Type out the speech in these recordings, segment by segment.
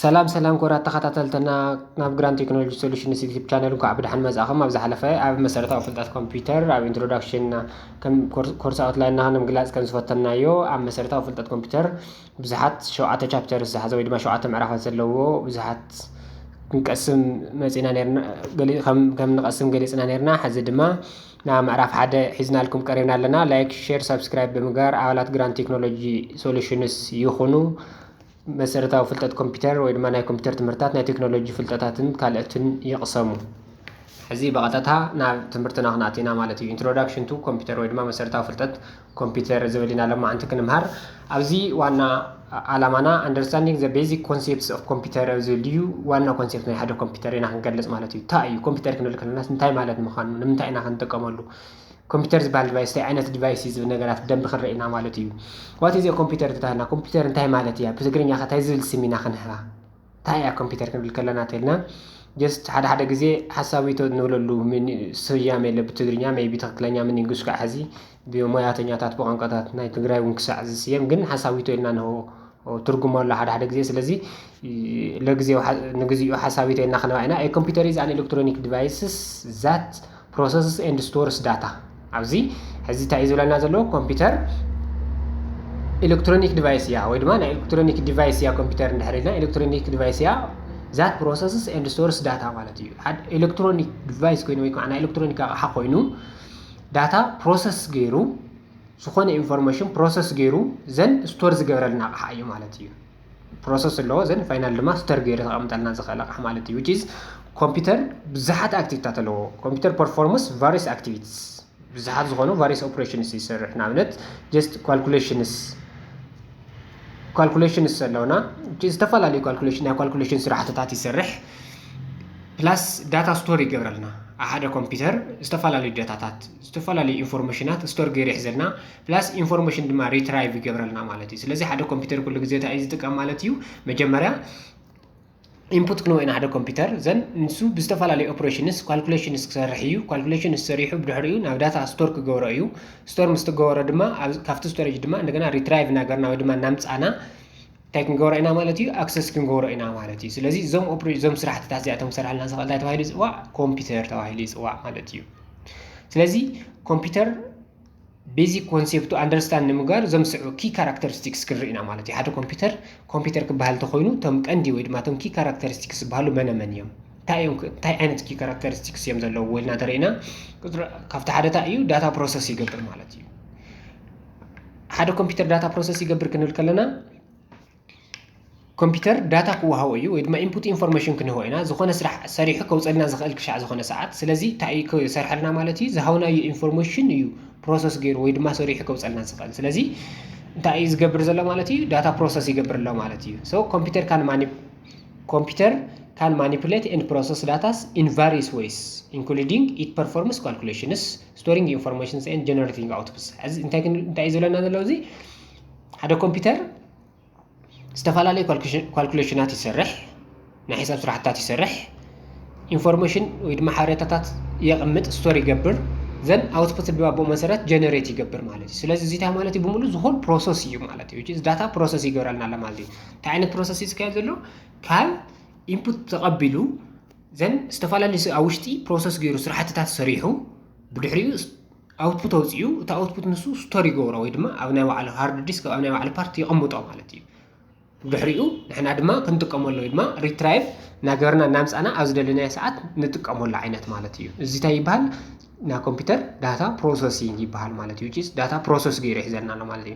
ሰላም ሰላም ክቡራት ተኸታተልትና ናብ ግራንድ ቴክኖሎጂ ሶሉሽንስ ዩቲዩብ ቻነል እንኳዕ ብደሓን መጻእኹም። ኣብ ዝሓለፈ ኣብ መሰረታዊ ፍልጠት ኮምፒውተር ኣብ ኢንትሮዳክሽን ኮርስ ኣውትላይን ንምግላጽ ከም ዝፈተናዮ ኣብ መሰረታዊ ፍልጠት ኮምፒውተር ብዙሓት ሸውዓተ ቻፕተርስ ዝሓዘ ወይ ድማ ሸውዓተ ምዕራፋት ዘለዎ ብዙሓት ክንቀስም መጺና ነርና፣ ከም ንቐስም ገሊጽና ነርና። ሕዚ ድማ ናብ ምዕራፍ ሓደ ሒዝናልኩም ቀሪብና ኣለና። ላይክ፣ ሼር፣ ሳብስክራይብ ብምግባር ኣባላት ግራንድ ቴክኖሎጂ ሶሉሽንስ ይኹኑ። መሰረታዊ ፍልጠት ኮምፒውተር ወይ ድማ ናይ ኮምፒውተር ትምህርታት፣ ናይ ቴክኖሎጂ ፍልጠታትን ካልኦትን ይቕሰሙ። ሕዚ ብቐጥታ ናብ ትምህርትና ክንኣቲና ማለት እዩ። ኢንትሮዳክሽን ቱ ኮምፒውተር ወይ ድማ መሰረታዊ ፍልጠት ኮምፒውተር ዝብል ኢና ሎማዓንቲ ክንምሃር። ኣብዚ ዋና ዓላማና understanding the basic concepts of computer ኣብዚ ልዩ ዋና ኮንሴፕት ናይ ሓደ ኮምፒውተር ኢና ክንገልጽ ማለት እዩ። እንታይ እዩ ኮምፒውተር ክንብል ከለናስ እንታይ ማለት ምዃኑ፣ ንምንታይ ኢና ክንጥቀመሉ፣ ኮምፒውተር ዝበሃል ዲቫይስ እንታይ ዓይነት ዲቫይስ እዩ ዝብል ነገራት ብደንቢ ክንርኢ ኢና ማለት እዩ። ዋት ኢዝ ኮምፒውተር ተታህልና ኮምፒውተር እንታይ ማለት እያ፣ ብትግርኛ ከ እንታይ ዝብል ስም ኢና ክንህባ? እንታይ እያ ኮምፒውተር ክንብል ከለና ተልና ጀስት ሓደ ሓደ ግዜ ሓሳዊቶ ንብለሉ ስያሜ የለ ብትግርኛ፣ ሜቢ ትክክለኛ ምን እንግሊሽ ከዓ ሕዚ ብሞያተኛታት ብቋንቋታት ናይ ትግራይ እውን ክሳዕ ዝስየም ግን ሓሳዊቶ ኢልና ንሆ ትርጉም ኣሎ ሓደ ሓደ ግዜ። ስለዚ ለግዜው ንግዚኡ ሓሳዊቶ ኢልና ክንባ ኢና። ኮምፒውተር is an electronic devices that processes and stores data። ኣብዚ ሕዚ እንታይ እዩ ዝብለና ዘለዎ? ኮምፒውተር ኤሌክትሮኒክ ዲቫይስ እያ ወይ ድማ ናይ ኤሌክትሮኒክ ዲቫይስ እያ ኮምፒውተር እንድሕር ኢልና፣ ኤሌክትሮኒክ ዲቫይስ እያ that processes and stores data ማለት እዩ። ኤሌክትሮኒክ ዲቫይስ ኮይኑ ወይ ከዓ ናይ ኤሌክትሮኒክ ኣቕሓ ኮይኑ ዳታ ፕሮሰስ ገይሩ ዝኾነ ኢንፎርሜሽን ፕሮሰስ ገይሩ ዘን ስቶር ዝገብረልና ኣቕሓ እዩ ማለት እዩ። ፕሮሰስ ኣለዎ ዘን ፋይናል ድማ ስቶር ገይሩ ተቐምጠልና ዝኽእል ኣቕሓ ማለት እዩ። Which is ኮምፒውተር ብዙሓት ኣክቲቪታት ኣለዎ። ኮምፒውተር ፐርፎርምስ ቫሪስ ኣክቲቪቲስ ብዙሓት ዝኾኑ ቫሪስ ኦፕሬሽንስ ይሰርሕ። ንኣብነት ጀስት ካልኩሌሽንስ ካልኩሌሽንስ ኣለውና። ዝተፈላለዩ ካልኩሌሽን ናይ ካልኩሌሽን ስራሕትታት ይሰርሕ። ፕላስ ዳታ ስቶር ይገብረልና። ሓደ ኮምፒውተር ዝተፈላለዩ ዳታታት ዝተፈላለዩ ኢንፎርሜሽናት ስቶር ገይሩ ይሕዘልና። ፕላስ ኢንፎርሜሽን ድማ ሪትራይቭ ይገብረልና ማለት እዩ። ስለዚ ሓደ ኮምፒውተር ኩሉ ግዜ እንታይ እዩ ዝጥቀም ማለት እዩ? መጀመርያ ኢንፑት ክንወ ኢና ሓደ ኮምፒውተር ዘን ንሱ ብዝተፈላለዩ ኦፕሬሽንስ ካልኩሌሽንስ ክሰርሕ እዩ። ካልኩሌሽንስ ሰሪሑ ብድሕሪኡ ናብ ዳታ ስቶር ክገብሮ እዩ። ስቶር ምስ ትገበሮ ድማ ካብቲ ስቶሬጅ ድማ እንደገና ሪትራይቭ እናገርና ወይ ድማ እናምፃና እንታይ ክንገብሮ ኢና ማለት እዩ? ኣክሰስ ክንገብሮ ኢና ማለት እዩ። ስለዚ እዞም ኦፕሬ እዞም ስራሕትታት እዚኣቶም ክሰርሐልና ዝኽእል እንታይ ተባሂሉ ይፅዋዕ? ኮምፒውተር ተባሂሉ ይፅዋዕ ማለት እዩ። ስለዚ ኮምፒውተር ቤዚክ ኮንሴፕቱ ኣንደርስታንድ ንምግባር እዞም ዝስዕቡ ኪ ካራክተሪስቲክስ ክንርኢ ኢና ማለት እዩ። ሓደ ኮምፒውተር ኮምፒውተር ክበሃል እንተኮይኑ እቶም ቀንዲ ወይ ድማ እቶም ኪ ካራክተሪስቲክስ ዝበሃሉ መነ መን እዮም? እንታይ እዮም እንታይ ዓይነት ኪ ካራክተሪስቲክስ እዮም ዘለውዎ ኢልና ተሪእና ካብቲ ሓደ እንታይ እዩ ዳታ ፕሮሰስ ይገብር ማለት እዩ። ሓደ ኮምፒውተር ዳታ ፕሮሰስ ይገብር ክንብል ከለና ኮምፒውተር ዳታ ክወሃቦ እዩ ወይ ድማ ኢንፑት ኢንፎርሜሽን ክንህቦ ኢና። ዝኾነ ስራሕ ሰሪሑ ከውፀልና ዝኽእል ክሻዕ ዝኾነ ሰዓት። ስለዚ እንታይ እዩ ክሰርሐልና ማለት እዩ? ዝሃውናዮ ኢንፎርሜሽን እዩ ፕሮሰስ ገይሩ ወይ ድማ ሰሪሑ ከውፀልና ዝኽእል። ስለዚ እንታይ እዩ ዝገብር ዘሎ ማለት እዩ? ዳታ ፕሮሰስ ይገብር ኣሎ ማለት እዩ። So computer can mani computer can manipulate and process data in various ways including it performs calculations, storing information and generating outputs። ሕዚ እንታይ እንታይ እዩ ዝብለና ዘሎ እዚ ሓደ ኮምፒውተር ዝተፈላለዩ ካልኩሌሽናት ይሰርሕ፣ ናይ ሒሳብ ስራሕትታት ይሰርሕ፣ ኢንፎርሜሽን ወይ ድማ ሓበሬታታት የቕምጥ፣ ስቶር ይገብር፣ ዘን ኣውትፑት ድማ ብኡ መሰረት ጀነሬት ይገብር ማለት እዩ። ስለዚ እዚታ ማለት እዩ ብምሉ ዝኾን ፕሮሰስ እዩ ማለት እዩ። ዳታ ፕሮሰስ ይገብረልና ኣሎ ማለት እዩ። እንታይ ዓይነት ፕሮሰስ እዩ ዝካየድ ዘሎ? ካብ ኢንፑት ተቐቢሉ ዘን ዝተፈላለዩ ኣብ ውሽጢ ፕሮሰስ ገይሩ ስራሕትታት ሰሪሑ ብድሕሪኡ ኣውትፑት ኣውፅኡ እቲ ኣውትፑት ንሱ ስቶር ይገብሮ ወይ ድማ ኣብ ናይ ባዕሉ ሃርድ ዲስክ ኣብ ናይ ባዕሉ ፓርት ይቐምጦ ማለት እዩ። ድሕሪኡ ንሕና ድማ ክንጥቀመሉ ወይ ድማ ሪትራይቭ እናገበርና እናምፃና ኣብ ዝደለናዮ ሰዓት ንጥቀመሉ ዓይነት ማለት እዩ። እዚ እንታይ ይበሃል? ናይ ኮምፒውተር ዳታ ፕሮሰሲንግ ይበሃል ማለት እዩ። ዳታ ፕሮሰስ ገይሩ ይሕዘልና ኣሎ ማለት እዩ።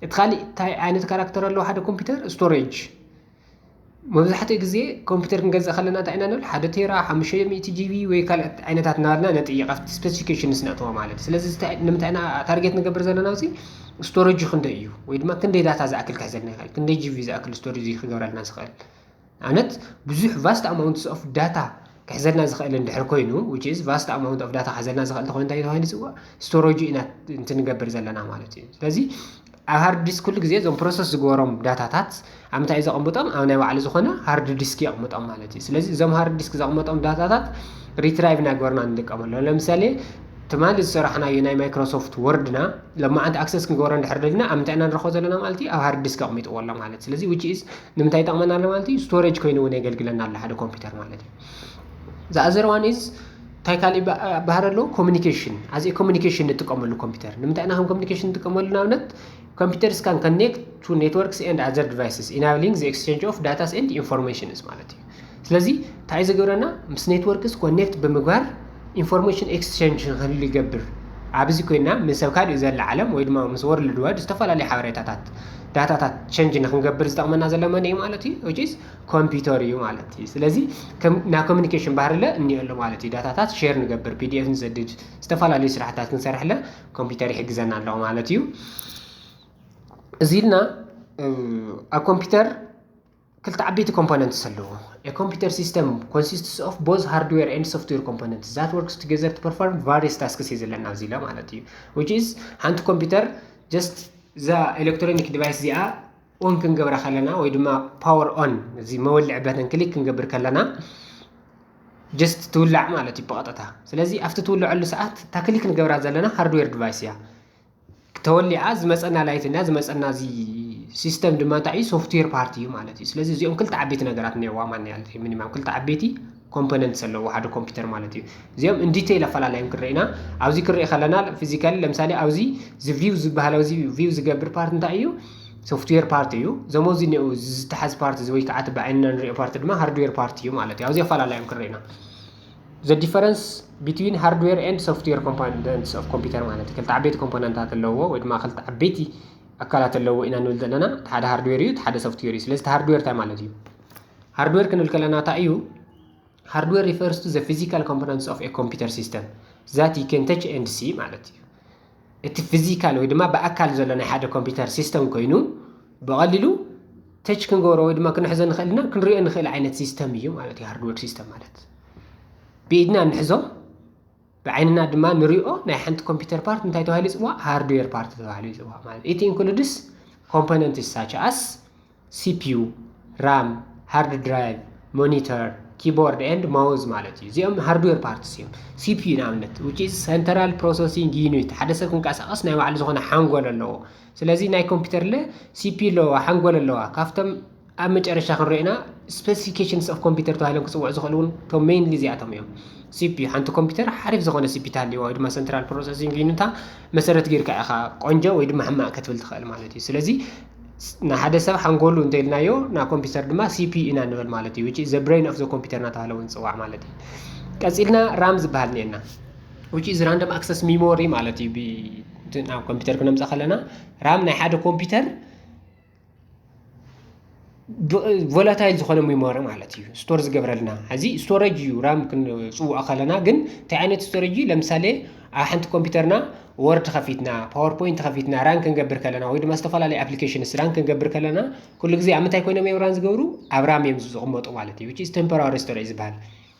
እቲ ካሊእ እንታይ ዓይነት ካራክተር ኣለዎ ሓደ ኮምፒውተር? ስቶሬጅ መብዛሕትኡ ግዜ ኮምፒውተር ክንገዝእ ከለና እንታይ ኢና ንብል? ሓደ ቴራ፣ ሓሙሽተ ሚእቲ ጂቢ ወይ ካልኦት ዓይነታት እናበልና ነጥይቕ ኣብቲ ስፔሲፊኬሽንስ ነእትዎ ማለት እዩ። ስለዚ ንምንታይ ኢና ታርጌት ንገብር ዘለና? እዚ ስቶሬጅ ክንደይ እዩ ወይ ድማ ክንደይ ዳታ ዝኣክል ክሕዘልና ይኽእል፣ ክንደይ ጂቢ ዝኣክል ስቶሬጅ እዩ ክገብረልና ዝኽእል። ንኣብነት ብዙሕ ቫስት ኣማውንትስ ኦፍ ዳታ ክሕዘልና ዝኽእል እንድሕር ኮይኑ which is vast amount of data ክሕዘልና ዝኽእል እንተኾይኑ እንታይ ተባሂሉ ይፅዋዕ? ስቶሬጅ ኢና እንትንገብር ዘለና ማለት እዩ። ስለዚ ኣብ ሃርድ ዲስክ ኩሉ ግዜ እዞም ፕሮሰስ ዝገበሮም ዳታታት ኣብ ምንታይ ዘቐምጦም? ኣብ ናይ ባዕሉ ዝኾነ ሃርድ ዲስክ የቕምጦም ማለት እዩ። ስለዚ እዞም ሃርድ ዲስክ ዘቕመጦም ዳታታት ሪትራይቭ እናገበርና ንጥቀመሎም። ለምሳሌ ትማሊ ዝሰራሕናዮ ናይ ማይክሮሶፍት ወርድና ለማዓንቲ ኣክሰስ ክንገብሮ እንድሕር ደሊና ኣብ ምንታይ ኢና ንረኽቦ ዘለና ማለት እዩ? ኣብ ሃርድ ዲስክ ኣቕሚጥዎ ኣሎ ማለት። ስለዚ which is ንምንታይ ይጠቕመና ኣሎ ማለት እዩ? ስቶሬጅ ኮይኑ እውን የገልግለና ኣሎ ሓደ ኮምፒውተር ማለት እዩ። The other one is እንታይ ካሊእ በ- ባህሪ ኣለዎ? ኮሚኒኬሽን። As a communication ንጥቀመሉ ኮምፒውተር። ንምንታይ ኢና ከም ኮሚኒኬሽን ንጥቀመሉ? ንኣብነት computers can connect to networks and other devices, enabling the exchange of data and informations ማለት እዩ። ስለዚ እንታይ ዝገብረና? ምስ ኔትወርክስ ኮኔክት ብምግባር ኢንፎርሜሽን ኤክስቼንጅ ንክህሉ ይገብር። ኣብዚ ኮይና ምስ ሰብ ካልእ ዘላ ዓለም ወይ ድማ ምስ ወርልድ ዋይድ ዝተፈላለዩ ሓበሬታታት፣ ዳታታት ቼንጅ ንክንገብር ዝጠቕመና ዘሎ መን እዩ ማለት እዩ? Which is ኮምፒውተር እዩ ማለት እዩ። ስለዚ ከም ናይ ኮሚኒኬሽን ባህሪ ለ እኒኦ ኣሎ ማለት እዩ። ዳታታት ሼር ንገብር፣ ፒ ዲ ኤፍ ንሰድድ፣ ዝተፈላለዩ ስራሕታት ክንሰርሕ ለ ኮምፒውተር ይሕግዘና ኣሎ ማለት እዩ። እዚ ኢልና እ፣ ኣብ ኮምፒውተር ክልተ ዓበይቲ ኮምፖነንትስ ኣለዎ። A computer system consists of both hardware and software components that works together to perform various tasks እዩ ዘለና ኣብዚ ኢለ ማለት እዩ። Which is ሓንቲ ኮምፒውተር just እዛ ኤሌክትሮኒክ ዲቫይስ እዚኣ ኦን ክንገብራ ከለና ወይ ድማ ፓወር ኦን፣ እዚ መወልዒ በተን ክሊክ ክንገብር ከለና just ትውላዕ ማለት እዩ ብቐጥታ። ስለዚ ኣብቲ ትውልዐሉ ሰዓት እታ ክሊክ ንገብራ ዘለና ሃርድዌር ዲቫይስ እያ። ተወሊዓ ዝመፀና ላይት እና ዝመፀና እዚ ሲስተም ድማ እንታይ እዩ? ሶፍትዌር ፓርቲ እዩ ማለት እዩ። ስለዚ እዚኦም ክልተ ዓበይቲ ነገራት እኒአዋ ማለት እዩ። ሚኒማም ክልተ ዓበይቲ ኮምፖነንትስ ኣለዎ ሓደ ኮምፒውተር ማለት እዩ። እዚኦም ኢን ዲቴይል ኣፈላላዮም ክንርኢና። ኣብዚ ክንርኢ ከለና ፊዚካሊ ለምሳሌ ኣብዚ እዚ ቪው ዝበሃል ኣብዚ ቪው ዝገብር ፓርት እንታይ እዩ? ሶፍትዌር ፓርት እዩ። ዘሞ እዚ እኒኦ እዚ ዝተሓዝ ፓርት እዚ ወይ ከዓ እቲ ብዓይንና ንሪኦ ፓርት ድማ ሃርድዌር ፓርት እዩ ማለት እዩ። ኣብዚ ኣፈላላዮም ክንርኢና። The difference between hardware and software components of computer ማለት እዩ። ክልተ ዓበይቲ ኮምፖነንታት ኣለዎ ወይ ድማ ክልተ ዓበይቲ ኣካላት ኣለዎ ኢና ንብል ዘለና። እቲ ሓደ ሃርድዌር እዩ፣ እቲ ሓደ ሶፍትዌር እዩ። ስለዚ እቲ ሃርድዌር እንታይ ማለት እዩ? ሃርድዌር ክንብል ከለና እንታይ እዩ? Hardware refers to the physical components of a computer system that you can touch and see ማለት እዩ። እቲ ፊዚካል ወይ ድማ ብኣካል ዘሎ ናይ ሓደ ኮምፒውተር ሲስተም ኮይኑ ብቐሊሉ ተች ክንገብሮ ወይ ድማ ክንሕዞ ንኽእል ኢና፣ ክንሪኦ ንኽእል ዓይነት ሲስተም እዩ ማለት እዩ። ሃርድዌር ሲስተም ማለት ብኢድና እንሕዞ ብዓይንና ድማ ንሪኦ ናይ ሓንቲ ኮምፒውተር ፓርት እንታይ ተባሂሉ ይፅዋዕ? ሃርድዌር ፓርት ተባሂሉ ይፅዋዕ ማለት እዩ። It includes components such as C P U, ራም፣ ሃርድ ድራይቭ፣ ሞኒተር፣ ኪቦርድ ኤንድ ማውዝ ማለት እዩ። እዚኦም ሃርድዌር ፓርትስ እዮም። ሲ ፒ ዩ ንኣብነት which is central processing unit፣ ሓደ ሰብ ክንቀሳቐስ ናይ ባዕሉ ዝኾነ ሓንጎል ኣለዎ። ስለዚ ናይ ኮምፒውተር ለ ሲ ፒ ዩ ኣለዋ፣ ሓንጎል ኣለዋ። ካብቶም ኣብ መጨረሻ ክንሪኦ ኢና ስፔሲፊኬሽንስ ኦፍ ኮምፒውተር ተባሂሎም ክፅውዑ ዝኽእሉ እውን እቶም ሜይንሊ እዚኣቶም እዮም። ሲ ፒ ዩ ሓንቲ ኮምፒውተር ሓሪፍ ዝኾነ ሲ ፒ ዩ ተሃልይዋ ወይ ድማ ሰንትራል ፕሮሰሲንግ ዩኒታ መሰረት ጌርካ ኢኻ ቆንጆ ወይ ድማ ሕማቕ ክትብል ትኽእል ማለት እዩ። ስለዚ ንሓደ ሰብ ሓንጎሉ እንተኢልናዮ ና ኮምፒውተር ድማ ሲ ፒ ዩ ኢና ንብል ማለት እዩ። Which is the brain of the computer እናተባህለ እውን ዝፅዋዕ ማለት እዩ። ቀፂልና ራም ዝበሃል እኒአና which is random access memory ማለት እዩ። ብ- ናብ ኮምፒውተር ክነምፃ ከለና ራም ናይ ሓደ ኮምፒውተር ቮላታይል ዝኾነ ሜሞሪ ማለት እዩ። ስቶር ዝገብረልና እዚ ስቶሬጅ እዩ። ራም ክንፅውዖ ከለና ግን እንታይ ዓይነት ስቶሬጅ እዩ? ለምሳሌ ኣብ ሓንቲ ኮምፒውተርና ወርድ ከፊትና፣ ፓወርፖይንት ከፊትና ራን ክንገብር ከለና ወይ ድማ ዝተፈላለዩ ኣፕሊኬሽንስ ራን ክንገብር ከለና ኩሉ ግዜ ኣብ ምንታይ ኮይኖም እዮም ራን ዝገብሩ? ኣብ ራም እዮም ዝቕመጡ ማለት እዩ። Which is temporary storage ዝበሃል።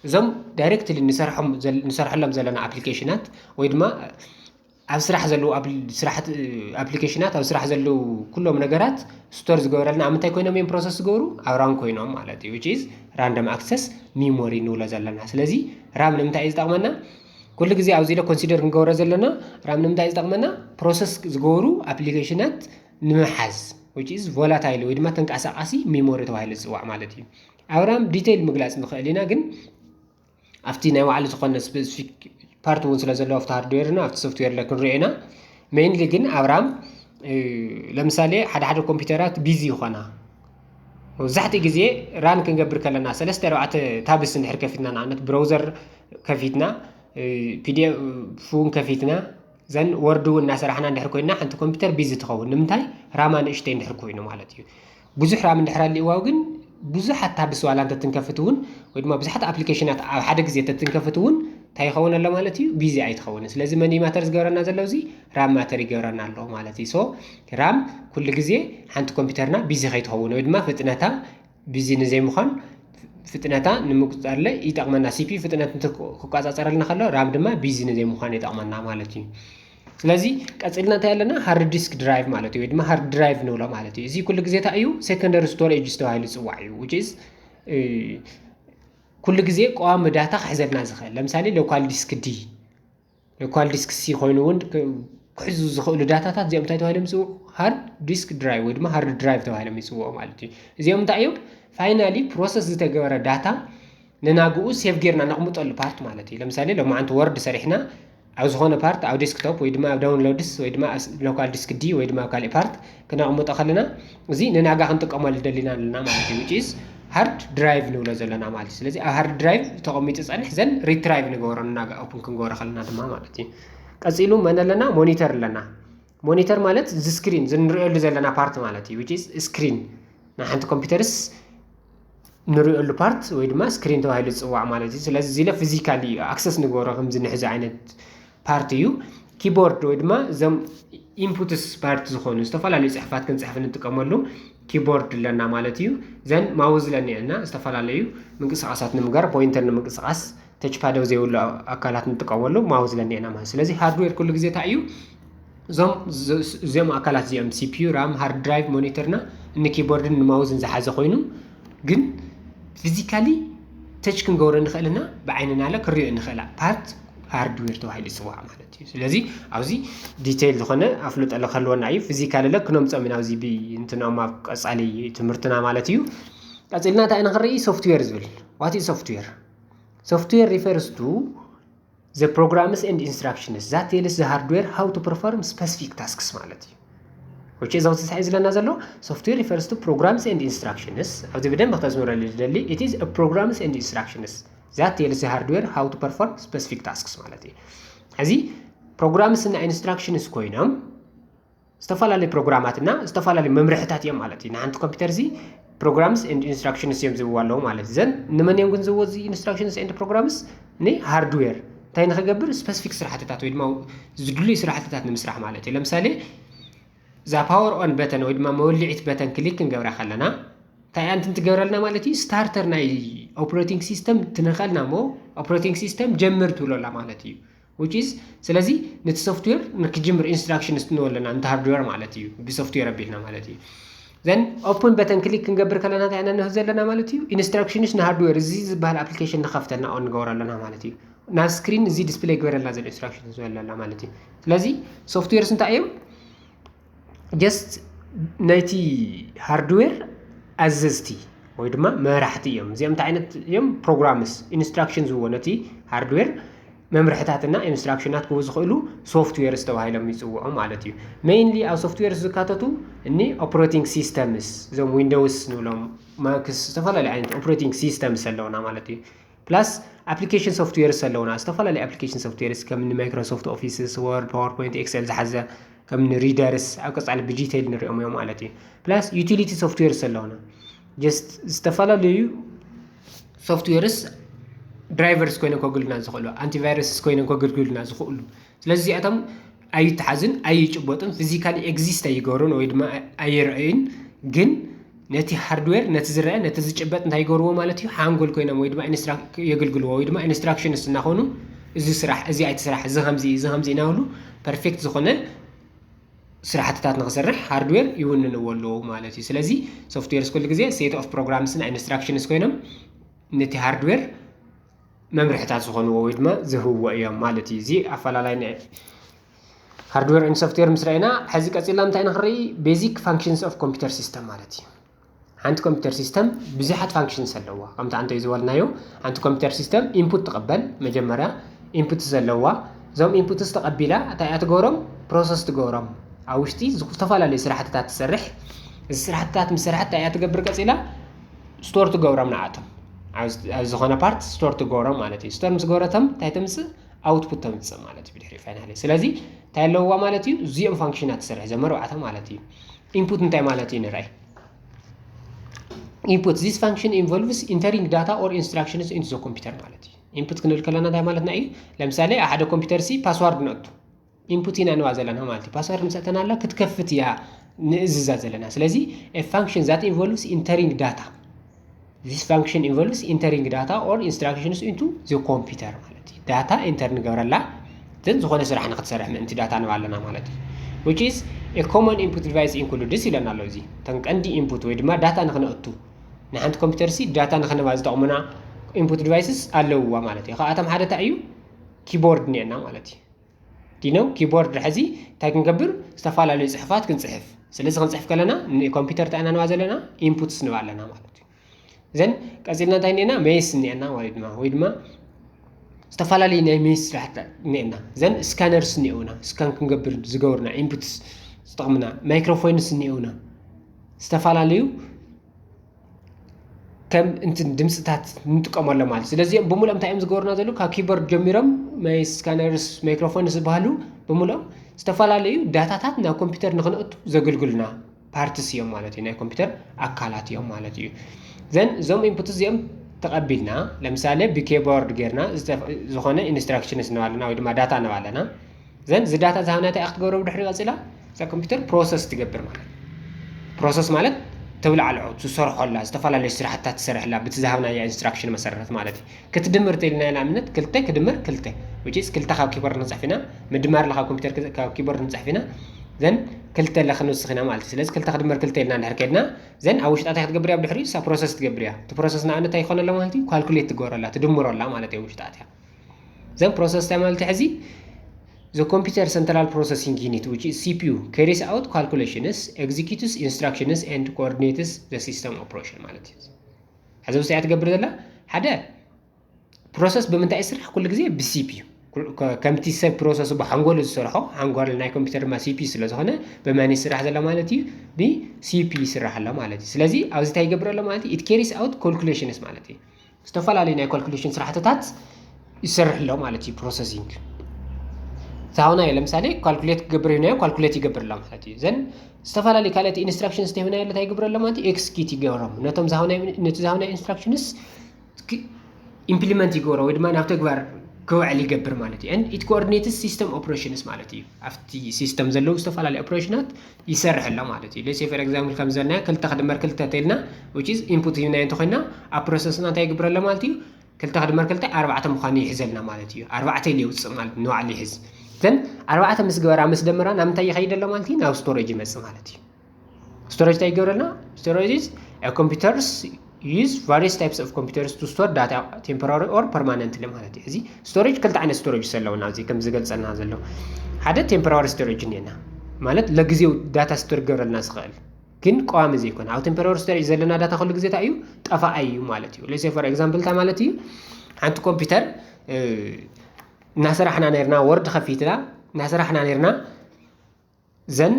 እዞም ዳይሬክትሊ ንሰርሖም ዘል- ንሰርሐሎም ዘለና ኣፕሊኬሽናት ወይ ድማ ኣብ ስራሕ ዘለዉ ኣፕሊ- ስራሕቲ ኣፕሊኬሽናት ኣብ ስራሕ ዘለዉ ኩሎም ነገራት ስቶር ዝገበረልና ኣብ ምንታይ ኮይኖም እዮም ፕሮሰስ ዝገብሩ? ኣብ ራም ኮይኖም ማለት እዩ። Which is random access memory ንብሎ ዘለና። ስለዚ ራም ንምንታይ እዩ ዝጠቕመና? ኩሉ ግዜ ኣብዚ ኢለ ኮንሲደር ክንገብሮ ዘለና ራም ንምንታይ እዩ ዝጠቕመና? ፕሮሰስ ዝገብሩ ኣፕሊኬሽናት ንምሓዝ which is ቮላታይል ወይ ድማ ተንቀሳቃሲ ሜሞሪ ተባሂሉ ዝፅዋዕ ማለት እዩ። ኣብ ራም ዲቴይል ምግላፅ ንኽእል ኢና ግን ኣብቲ ናይ ባዕሉ ዝኾነ ስፔሲፊክ ፓርት እውን ስለ ዘለዎ ኣብቲ ሃርድዌር እና ኣብቲ ሶፍትዌር ለ ክንሪኦ ኢና። ሜይንሊ ግን ኣብ ራም ለምሳሌ ሓደ ሓደ ኮምፒውተራት ቢዚ ይኾና። መብዛሕትኡ ግዜ ራን ክንገብር ከለና ሰለስተ ኣርባዕተ ታብስ እንድሕር ከፊትና ንኣብነት ብራውዘር ከፊትና ፒዲኤፍ እውን ከፊትና ዘን ወርድ እውን እናሰራሕና እንድሕር ኮይና ሓንቲ ኮምፒውተር ቢዚ ትኸውን። ንምንታይ? ራማ ንእሽተይ እንድሕር ኮይኑ ማለት እዩ። ብዙሕ ራም እንድሕር ኣልእዋ ግን ብዙሓት ታብስ ዋላ እንተትንከፍት እውን ወይ ድማ ብዙሓት ኣፕሊኬሽናት ኣብ ሓደ ግዜ ተትንከፍት እውን እንታይ ይኸውን ኣሎ ማለት እዩ? ቢዚ ኣይትኸውን። ስለዚ መን እዩ ማተር ዝገብረና ዘሎ? እዚ ራም ማተር ይገብረና ኣሎ ማለት እዩ። ሶ ራም ኩሉ ግዜ ሓንቲ ኮምፒውተርና ቢዚ ከይትኸውን ወይ ድማ ፍጥነታ ቢዚ ንዘይምዃን ፍጥነታ ንምቁፅፃርለ ይጠቕመና። ሲፒ ፍጥነት ክቆፃፀረልና ከሎ ራም ድማ ቢዚ ንዘይምዃን ይጠቕመና ማለት እዩ። ስለዚ ቀፂልና እንታይ ኣለና? ሃርድ ዲስክ ድራይቭ ማለት እዩ ወይ ድማ ሃርድ ድራይቭ ንብሎ ማለት እዩ። እዚ ኩሉ ግዜ እንታይ እዩ? ሴኮንደሪ ስቶሬጅ ዝተባሂሉ ዝፅዋዕ እዩ። Which is ኩሉ ግዜ ቀዋሚ ዳታ ክሕዘልና ዝኽእል ለምሳሌ ሎካል ዲስክ ዲ local disk C ኮይኑ እውን ክሕዙ ዝኽእሉ ዳታታት እዚኦም እንታይ ተባሂሎም ይፅውዑ? Hard disk drive ወይ ድማ hard drive ተባሂሎም ይፅውዑ ማለት እዩ። እዚኦም እንታይ እዮም? Finally process ዝተገበረ ዳታ ንናግኡ save ጌርና ነቕምጠሉ part ማለት እዩ። ለምሳሌ ሎማዓንቲ ወርድ ሰሪሕና ኣብ ዝኾነ part ኣብ desktop ወይ ድማ ኣብ downloads ወይ ድማ ኣብ local disk D ወይ ድማ ኣብ ካሊእ part ክነቕምጦ ከለና እዚ ንናጋ ክንጥቀመሉ ደሊና ኣለና ማለት እዩ። Which is hard drive ንብሎ ዘለና ማለት እዩ። ስለዚ ኣብ hard drive ተቐሚጡ ጸንሕ ዘን retrieve ንገብሮ ንናጋ open ክንገብሮ ከለና ድማ ማለት እዩ። ቀጺሉ መን ኣለና? Monitor ኣለና። Monitor ማለት እዚ screen እዚ ንሪኦሉ ዘለና part ማለት እዩ። Which is screen ናይ ሓንቲ ኮምፒውተርስ ንሪኦሉ part ወይ ድማ screen ተባሂሉ ዝፅዋዕ ማለት እዩ። ስለዚ እዚ ኢለ physically access ንገብሮ ከምዚ ንሕዚ ዓይነት part እዩ። Keyboard ወይ ድማ እዞም inputs part ዝኾኑ ዝተፈላለዩ ፅሕፋት ክንፅሕፍ እንጥቀመሉ keyboard ኣለና ማለት እዩ። Then mouse ኣለና ዝተፈላለዩ ምንቅስቃሳት ንምግባር pointer ንምንቅስቃስ touchpad ዘይብሉ ኣካላት ንጥቀመሉ mouse ኣለና ማለት። ስለዚ hardware ኩሉ ግዜ እንታይ እዩ? እዞም እዚኦም ኣካላት እዚኦም CPU፣ RAM፣ hard drive፣ monitor ና እኒ keyboard ን mouse ን ዝሓዘ ኮይኑ ግን physically touch ክንገብሮ ንኽእል እና ብዓይንና ለ ክሪኦ ንኽእላ part hardware ተባሂሉ ይፅዋዕ ማለት እዩ። ስለዚ ኣብዚ detail ዝኾነ ኣፍልጦ ለ ክህልወና እዩ። Physical ለ ክነምፅኦም ኢና ኣብዚ ብእንትኖም ኣብ ቀፃሊ ትምህርትና ማለት እዩ። ቀፂልና እንታይ ኢና ክንርኢ? Software ዝብል። What is software? Software refers to the programs and instructions that tells the hardware how to perform specific tasks ማለት እዩ። Which is ኣብዚ እንታይ እዩ ዝለና ዘሎ? Software refers to programs and instructions። ኣብዚ ብደንብ ክተስምረሉ ዝደሊ it is a programs and instructions that tells the hardware how to perform specific tasks ማለት እዩ። እዚ programs እና instructions ኮይኖም ዝተፈላለዩ ፕሮግራማት እና ዝተፈላለዩ መምርሕታት እዮም ማለት እዩ። ንሓንቲ ኮምፒውተር እዚ programs and instructions እዮም ዝብዋ ኣለዉ ማለት እዩ። ዘን ንመን እዮም ግን ዝብዎ እዚ instructions and programs? ን hardware እንታይ ንክገብር? Specific ስራሕትታት ወይ ድማ ዝድልዩ ስራሕትታት ንምስራሕ ማለት እዩ። ለምሳሌ እዛ power on button ወይ ድማ መወልዒት በተን ክሊክ ክንገብራ ከለና እንታይ ኣንትን ትገብረልና ማለት እዩ? Starter ናይ operating system ትንኸልና እሞ operating system ጀምር ትብሎ ኣላ ማለት እዩ። Which is ስለዚ ነቲ software ንክጅምር instructions ንወለና ነቲ hardware ማለት እዩ። ብ software ኣቢልና ማለት እዩ። Then open button ክሊክ ክንገብር ከለና እንታይ ኢና ንህብ ዘለና ማለት እዩ? Instructions ን hardware እዚ ዝበሃል application ንኸፍተልና on ንገብሮ ኣለና ማለት እዩ። ናብ screen እዚ display ግበረልና ዘሎ instructions ንበለና ማለት እዩ። ስለዚ softwares እንታይ እዮም? Just ናይቲ hardware ኣዘዝቲ ወይ ድማ መራሕቲ እዮም። እዚኦም እንታይ ዓይነት እዮም? Programs፣ instruction ዝብዎ ነቲ hardware መምርሕታትና instruction ኣት ክህቡ ዝኽእሉ softwares ተባሂሎም ይፅውዑ ማለት እዩ። Mainly ኣብ softwares ዝካተቱ እኒ operating systems እዞም Windows ንብሎም ማክስ ዝተፈላለዩ ዓይነት operating systems ኣለውና ማለት እዩ። Plus application softwares ኣለውና፣ ዝተፈላለዩ application softwares ከም Microsoft Office፣ Word፣ PowerPoint፣ Excel ዝሓዘ ከም readers ኣብ ቀፃሊ ብ detail ንሪኦም እዮም ማለት እዩ። Plus utility softwares ኣለውና፣ just ዝተፈላለዩ softwares drivers ኮይኖም ከገልግሉና ዝኽእሉ፣ antivirus ኮይኖም ከገልግሉና ዝኽእሉ። ስለዚ እዚኣቶም ኣይተሓዝን ኣይጭበጡን፣ physically exist ኣይገብሩን ወይ ድማ ኣይረኣዩን። ግን ነቲ hardware ነቲ ዝረአ ነቲ ዝጭበጥ እንታይ ይገብርዎ ማለት እዩ? ሓንጎል ኮይኖም ወይ ድማ የገልግልዎ ወይ ድማ instructions እናኾኑ እዚ ስራሕ እዚ ኣይትስራሕ እዚ ከምዚ እዚ ከምዚ እናበሉ perfect ዝኾነ ስራሕትታት ንክሰርሕ hardware ይውንንዎ ኣለዉ ማለት እዩ። ስለዚ softwares ኩሉ ግዜ set of programs ን instructions ኮይኖም ነቲ hardware መምርሕታት ዝኾንዎ ወይ ድማ ዝህብዎ እዮም ማለት እዩ። እዚ ኣፈላላይ ናይ hardware and software ምስ ረኣና ሕዚ ቀፂልና እንታይ ንክርኢ? Basic functions of computer system ማለት እዩ። ሓንቲ computer system ብዙሓት functions ኣለዋ። ከምቲ ኣንተ ዝበልናዮ ሓንቲ computer system input ትቕበል፣ መጀመርያ input ዘለዋ፣ እዞም inputs ተቐቢላ እንታይ እያ ትገብሮም? Process ትገብሮም። ኣብ ውሽጢ ዝተፈላለዩ ስራሕትታት ትሰርሕ። እዚ ስራሕትታት ምስ ሰርሐት እንታይ እያ ትገብር? ቀፂላ store ትገብሮም ንኣቶም ኣብ ዝኾነ part store ትገብሮም ማለት እዩ። Store ምስ ገበረቶም እንታይ ተምፅእ? Output ተምፅእ ማለት እዩ ብድሕሪ finally። ስለዚ እንታይ ኣለዋ ማለት እዩ? እዚኦም function ኣት ትሰርሕ እዞም ኣርባዕተ ማለት እዩ። Input እንታይ ማለት እዩ ንርኣይ። Input this function involves entering data or instructions into the computer ማለት እዩ። Input ክንብል ከለና እንታይ ማለትና እዩ? ለምሳሌ ኣብ ሓደ ኮምፒውተር ሲ password ነእቱ input ኢና ንዋ ዘለና ማለት እዩ። Password ምስ ኣተናላ ክትከፍት እያ ንእዝዛ ዘለና። ስለዚ a function that involves entering data this function involves entering data or instructions into the computer ማለት እዩ። Data enter ንገብረላ then ዝኾነ ስራሕ ንክትሰርሕ ምእንቲ data ንባ ኣለና ማለት እዩ። Which is a common input device includes ኢለና ኣሎ። እዚ እተን ቀንዲ input ወይ ድማ data ንክነእቱ ንሓንቲ ኮምፒውተር ሲ data ንክንባ ዝጠቕሙና input devices ኣለውዋ ማለት እዩ። ካብኣቶም ሓደ እንታይ እዩ? Keyboard እኒአና ማለት እዩ። ዲነው ኪቦርድ ሕዚ እንታይ ክንገብር? ዝተፈላለዩ ጽሑፋት ክንጽሕፍ። ስለዚ ክንጽሕፍ ከለና ንኮምፒውተር እንታይ ኢና ንባ ዘለና? ኢንፑትስ ንባ ኣለና ማለት እዩ። ዘን ቀጺልና እንታይ እኒኤና? ሜስ እኒኤና ማለት ድማ ወይ ድማ ዝተፈላለዩ ናይ ሜስ ስራሕቲ እኒኤና። ዘን ስካነርስ እኒኤውና፣ ስካን ክንገብር ዝገብርና ኢንፑትስ ዝጠቕምና ማይክሮፎንስ እኒኤውና። ዝተፈላለዩ ከም እንትን ድምፅታት ንጥቀመሎም ማለት። ስለዚኦም ብምሉኦም እንታይ እዮም ዝገብሩና ዘለዉ? ካብ ኪቦርድ ጀሚሮም ማይ ስካነርስ፣ ማይክሮፎን ዝበሃሉ ብምሉኦም ዝተፈላለዩ ዳታታት ናብ ኮምፒውተር ንክንእቱ ዘገልግሉና ፓርትስ እዮም ማለት እዩ። ናይ ኮምፒውተር ኣካላት እዮም ማለት እዩ። ዘን እዞም ኢንፑት እዚኦም ተቐቢልና ለምሳሌ ብኬቦርድ ጌርና ዝኾነ ኢንስትራክሽንስ ንባለና ወይ ድማ ዳታ ንባለና ዘን እዚ ዳታ ዝሃብና እንታይ ክትገብሮ ብድሕሪ ቀፂላ እዛ ኮምፒውተር ፕሮሰስ ትገብር ማለት። ፕሮሰስ ማለት ተብላዕልዖ ትሰርሖላ ዝተፈላለዩ ስራሕትታት ትሰርሕላ ብቲ ዝሃብናያ ኢንስትራክሽን መሰረት ማለት እዩ። ክትድምር ተልና ንኣብነት ክልተ ክድምር ክልተ ውጭስ ክልተ ካብ ኪቦርድ ንፅሕፍ ኢና። ምድማር ለካ ኮምፒውተር ካብ ኪቦርድ ንፅሕፍ ኢና። ዘን ክልተ ለክንውስኽ ኢና ማለት እዩ። ስለዚ ክልተ ክድምር ክልተ ኢልና እንድሕር ከድና ዘን ኣብ ውሽጣ እንታይ ክትገብር እያ ብድሕሪኡ እሳ ፕሮሰስ ትገብር እያ። እቲ ፕሮሰስ ንኣብነት እንታይ ይኾነሎ ማለት እዩ? ካልኩሌት ትገብረላ ትድምረላ ማለት እዩ ውሽጣ እያ። ዘን ፕሮሰስ እንታይ ማለት ሕዚ the computer central processing unit which is C P U carries out calculations, executes instructions and coordinates the system operation ማለት እዩ። ሕዚ ውስጥ እያ ትገብር ዘላ ሓደ ፕሮሰስ ብምንታይ ይስራሕ? ኩሉ ግዜ ብ C P U ከምቲ ሰብ ፕሮሰሱ ብሓንጎሉ ዝሰርሖ ሓንጎል ናይ ኮምፒውተር ድማ C P U ስለ ዝኾነ ብመን ይስራሕ ዘሎ ማለት እዩ? ብ C P U ይስራሕ ኣሎ ማለት እዩ። ስለዚ ኣብዚ እንታይ ይገብር ኣሎ ማለት እዩ? It carries out calculations ማለት እዩ። ዝተፈላለዩ ናይ ካልኩሌሽን ስራሕትታት ይሰርሕ ኣሎ ማለት እዩ። ፕሮሰሲንግ ዝሃብናዮ ለምሳሌ ካልኩሌት ክገብር ይብናዮ ካልኩሌት ይገብር ኣሎ ማለት እዩ። ዘን ዝተፈላለዩ ካልኦት ኢንስትራክሽንስ ተሂብናዮ እንታይ ይገብር ኣሎ ማለት እዩ? ኤክስኪዩት ይገብሮም ነቶም ነቲ ዝሃብናዮ ኢንስትራክሽንስ ኢምፕሊመንት ይገብሮ ወይ ድማ ናብ ተግባር ክውዕል ይገብር ማለት እዩ። And it coordinates system operations ማለት እዩ። ኣብቲ ሲስተም ዘለዉ ዝተፈላለዩ ኦፕሬሽናት ይሰርሕ ኣሎ ማለት እዩ። ለሴ ፈር ኤግዛምፕል ከም ዘለና ክልተ ክድመር ክልተ ተልና which is input ሂብናዮ እንተኮይና ኣብ ፕሮሰስና እንታይ ይግብረሎ ማለት እዩ? ክልተ ክድመር ክልተ ኣርባዕተ ምዃኑ ይሕዘልና ማለት እዩ። ኣርባዕተ ኢሉ የውፅእ ማለት ንባዕሉ ይሕዝ። ዘን ኣርባዕተ ምስ ገበራ ምስ ደመራ ናብ ምንታይ ይኸይድ ኣሎ ማለት እዩ? ናብ ስቶሬጅ ይመፅእ ማለት እዩ። ስቶሬጅ እንታይ ይገብረልና? Storage is computers use various types of computers to store data temporary or permanently ማለት እዩ። እዚ ስቶሬጅ ክልተ ዓይነት ስቶሬጅ ዘለውና እዚ ከም ዝገልጸልና ዘሎ ሓደ ቴምፖራሪ ስቶሬጅ እኒና ማለት ለግዜው ዳታ ስቶር ክገብረልና ዝኽእል ግን ቀዋሚ ዘይኮነ ኣብ ቴምፖራሪ ስቶሬጅ ዘለና ዳታ ኩሉ ግዜ እንታይ እዩ ጠፋኣይ እዩ ማለት እዩ። ለሴ ፎር ኤግዛምፕል እንታይ ማለት እዩ? ሓንቲ ኮምፒውተር እናሰራሕና ነርና ወርድ ከፊትና እናሰራሕና ነርና ዘን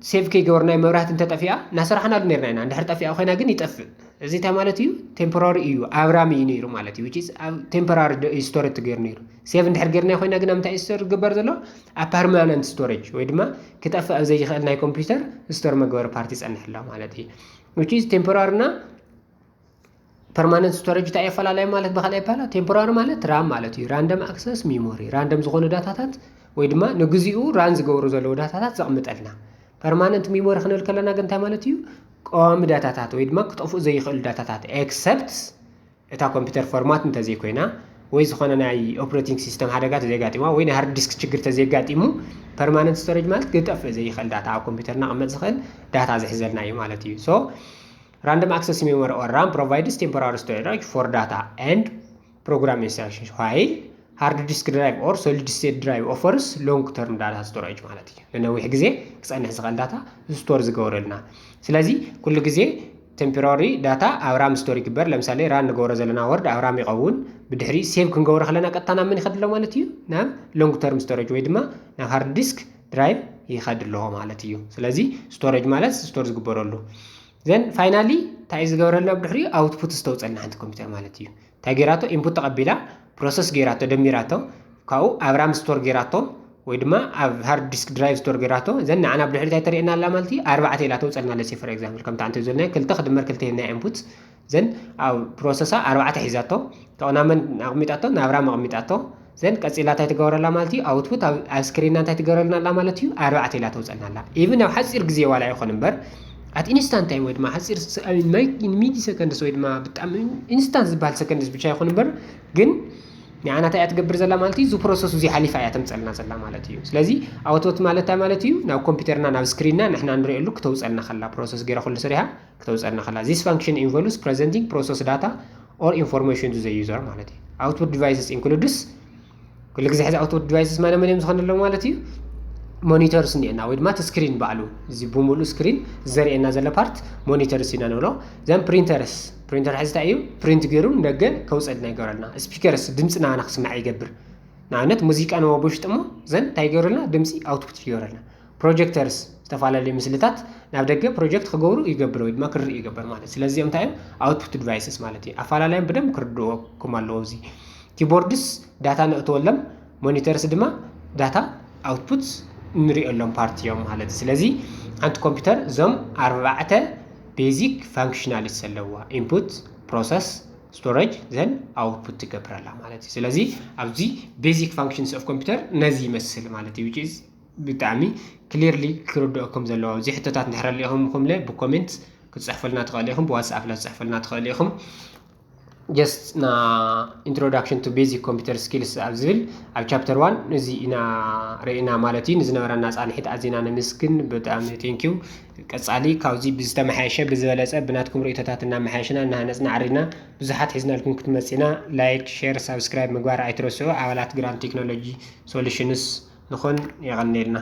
ሴቭ ከይገበርናይ መብራህቲ እንተጠፊኣ እናሰራሕናሉ ነርና ኢና። እንድሕር ጠፊኣ ኮይና ግን ይጠፍእ። እዚ እንታይ ማለት እዩ? ቴምፖራሪ እዩ ኣብራም እዩ ነይሩ ማለት እዩ። ቴምፖራሪ ስቶር ትገይሩ ነይሩ። ሴቭ እንድሕር ገይርና ኮይና ግን ኣብ ምንታይ ስቶር ዝግበር ዘሎ? ኣብ ፐርማነንት ስቶሬጅ ወይ ድማ ክጠፍእ ኣብ ዘይኽእል ናይ ኮምፒውተር ስቶር መግበሪ ፓርቲ ይፀንሕ ኣሎ ማለት እዩ። ቴምፖራርና ፐርማነንት ስቶሬጅ እንታይ የፈላለዩ ማለት ብካልኣይ ይባላ ቴምፖራሪ ማለት ራም ማለት እዩ። ራንደም ኣክሰስ ሚሞሪ ራንደም ዝኾኑ ዳታታት ወይ ድማ ንግዚኡ ራን ዝገብሩ ዘለዉ ዳታታት ዘቕምጠልና። ፐርማነንት ሚሞሪ ክንብል ከለና ግን እንታይ ማለት እዩ? ቀዋሚ ዳታታት ወይ ድማ ክጠፍኡ ዘይኽእሉ ዳታታት ኤክሰፕት እታ ኮምፒውተር ፎርማት እንተዘይኮይና ወይ ዝኾነ ናይ ኦፕሬቲንግ ሲስተም ሓደጋ ተዘይጋጢማ ወይ ናይ ሃርድ ዲስክ ችግር ተዘይጋጢሙ ፐርማነንት ስቶሬጅ ማለት ክጠፍእ ዘይኽእል ዳታ ኣብ ኮምፒውተርና ቅመጥ ዝኽእል ዳታ ዝሕዘልና እዩ ማለት እዩ። So random access memory or ራም provides temporary storage for data and program instructions while hard disk drive or solid state drive offers long term data storage ማለት እዩ። ንነዊሕ ግዜ ክፀንሕ ዝኽእል ዳታ ስቶር ዝገብረልና። ስለዚ ኩሉ ግዜ ቴምፖራሪ ዳታ ኣብ ራም ስቶር ይግበር። ለምሳሌ ራን ንገብሮ ዘለና ወርድ ኣብ ራም ይኸውን። ብድሕሪ ሴቭ ክንገብሮ ከለና ቀጥታ ናብ መን ይኸድሎ ማለት እዩ? ናብ ሎንግ ተርም ስቶሬጅ ወይ ድማ ናብ ሃርድ ዲስክ ድራይቭ ይኸድሎ ማለት እዩ። ስለዚ ስቶሬጅ ማለት ስቶር ዝግበረሉ ዘን ፋይናሊ እንታይ ዝገብረልና ብድሕሪኡ ኣውትፑት ዝተውፀልና ሓንቲ ኮምፒውተር ማለት እዩ። እንታይ ገይራቶ? ኢንፑት ተቐቢላ ፕሮሰስ ገይራቶ ደሚራቶ ካብኡ ኣብ ራም ስቶር ገይራቶ ወይ ድማ ኣብ ሃርድ ዲስክ ድራይቭ ስቶር ገይራቶ ዘን ንዓና ብድሕሪ እንታይ ተርእየና ኣላ ማለት እዩ? ኣርባዕተ ኢላ ተውፀልና ለሴ ፈር ኤግዛምፕል ከምታ እንተ ዘለና ክልተ ክድመር ክልተ ናይ ኢንፑት ዘን ኣብ ፕሮሰሳ ኣርባዕተ ሒዛቶ ተቕናመን ኣቕሚጣቶ ናብ ራም ኣቕሚጣቶ ዘን ቀፂላ እንታይ ትገብረላ ማለት እዩ? ኣውትፑት ኣብ ስክሪንና እንታይ ትገብረልና ኣላ ማለት እዩ? ኣርባዕተ ኢላ ተውፀልና ኣላ። ኢቭን ኣብ ሓፂር ግዜ ዋላ ይኹን እምበር ኣት ኢንስታንት ታይም ወይ ድማ ሓፂር ሚሊ ሰከንድስ ወይ ድማ ብጣዕሚ ኢንስታንት ዝበሃል ሰከንድስ ብቻ ይኹን እምበር ግን ንዓና እንታይ እያ ትገብር ዘላ ማለት እዩ? እዚ ፕሮሰስ እዚ ሓሊፋ እያ ተምፀልና ዘላ ማለት እዩ። ስለዚ ኣውትፑት ማለት እንታይ ማለት እዩ? ናብ ኮምፒውተርና ናብ ስክሪንና ንሕና ንሪእሉ ክተውፀልና ከላ ፕሮሰስ ገይራ ኩሉ ስሪሓ ክተውፀልና ከላ። This function involves presenting process data or information to the user ማለት እዩ። Output devices includes ኩሉ ግዜ ሕዚ output devices ማለት መን እዮም ዝኾኑ ኣለዉ ማለት እዩ? Monitors እኒኤና ወይ ድማ እቲ screen ባዕሉ፣ እዚ ብምሉእ screen ዘርእየና ዘሎ part monitors ኢና ንብሎ። Then printers፣ printer ሕዚ እንታይ እዩ? Print ገይሩ ንደገ ከውፀልና ይገብረልና። Speakers ድምፅና ንክስማዕ ይገብር። ንኣብነት ሙዚቃ ነዋ ብውሽጢ እሞ ዘን እንታይ ይገብረልና? ድምፂ output ይገብረልና። Projectors ዝተፈላለዩ ምስልታት ናብ ደገ project ክገብሩ ይገብር ወይ ድማ ክርኢ ይገብር ማለት። ስለዚ እዚኦም እንታይ እዮም? Output devices ማለት እዩ። ኣፈላለዮም ብደንብ ክርድወኩም ኣለዎ። እዚ keyboards data ነእትወሎም፣ monitors ድማ data output ንሪኦሎም part እዮም ማለት እዩ። ስለዚ ሓንቲ ኮምፒውተር እዞም ኣርባዕተ basic functionalities ኣለዋ። Input፣ process፣ storage፣ then output ትገብረላ ማለት እዩ። ስለዚ ኣብዚ basic functions of computer ነዚ ይመስል ማለት እዩ። Which is ብጣዕሚ clearly ክርድአኩም ዘለዎ። እዚ ሕቶታት እንድሕር ኣሊኹም ኹምለ ብ comment ክትፅሕፉልና ትኽእሉ ኢኹም፣ ብ WhatsApp ላ ክትፅሕፉልና ትኽእሉ ኢኹም። Just ና introduction to basic computer skills ኣብ ዝብል ኣብ chapter one እዚ ኢና ርኢና ማለት እዩ። ንዝነበረና ፃንሒት ኣዚና ነመስግን። ብጣዕሚ thank you። ቀፃሊ ካብዚ ብዝተመሓየሸ ብዝበለፀ ብናትኩም ርእቶታት እናመሓየሽና እናሃነፅና ዓሪድና ብዙሓት ሒዝናልኩም ክትመፅና። Like፣ share፣ subscribe ምግባር ኣይትረስዑ። ኣባላት Grand Technology Solutions ንኹን። የቐንየልና።